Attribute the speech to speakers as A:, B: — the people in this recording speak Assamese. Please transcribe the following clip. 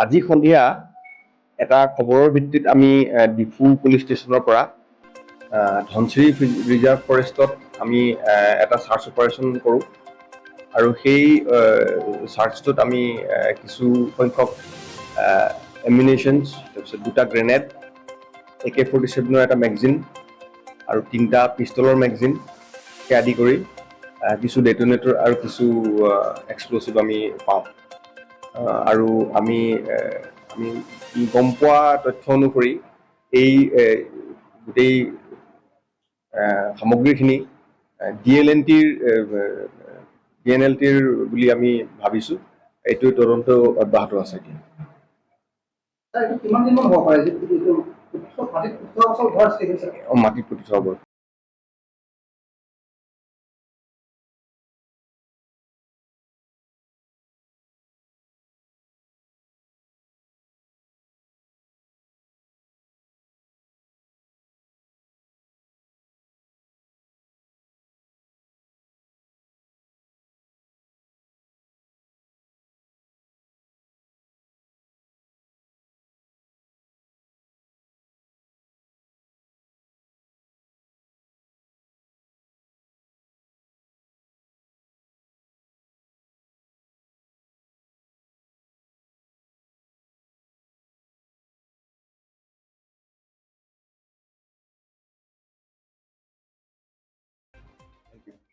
A: আজি সন্ধিয়া এটা খবৰৰ ভিত্তিত আমি ডিফু পুলিচ ষ্টেচনৰ পৰা ধনশিৰি ৰিজাৰ্ভ ফৰেষ্টত আমি এটা চাৰ্চ অপাৰেশ্যন কৰোঁ আৰু সেই চাৰ্চটোত আমি কিছু সংখ্যক এমিউনেশ্যনছ, তাৰপিছত দুটা গ্ৰেনেড, একে 47ৰ এটা মেগজিন আৰু তিনিটা পিষ্টলৰ মেগজিনকে আদি কৰি কিছু ডেটনেটৰ আৰু কিছু এক্সপ্ল'চিভ আমি পাওঁ। আৰু আমি গম পোৱা তথ্য অনুসৰি এই গোটেই সামগ্ৰীখিনি ডি এল এন টিৰ, ডি এন এল টিৰ বুলি আমি ভাবিছোঁ। এইটো তদন্ত অব্যাহত আছে এতিয়া।
B: ছাৰ, এইটো কিমান দিনমান হ'ব পাৰে যিটো এইটো মাটিত পুতি থোৱা বছৰ ঘৰ আছে?
A: মাটিত পুতি থোৱা হ'ব।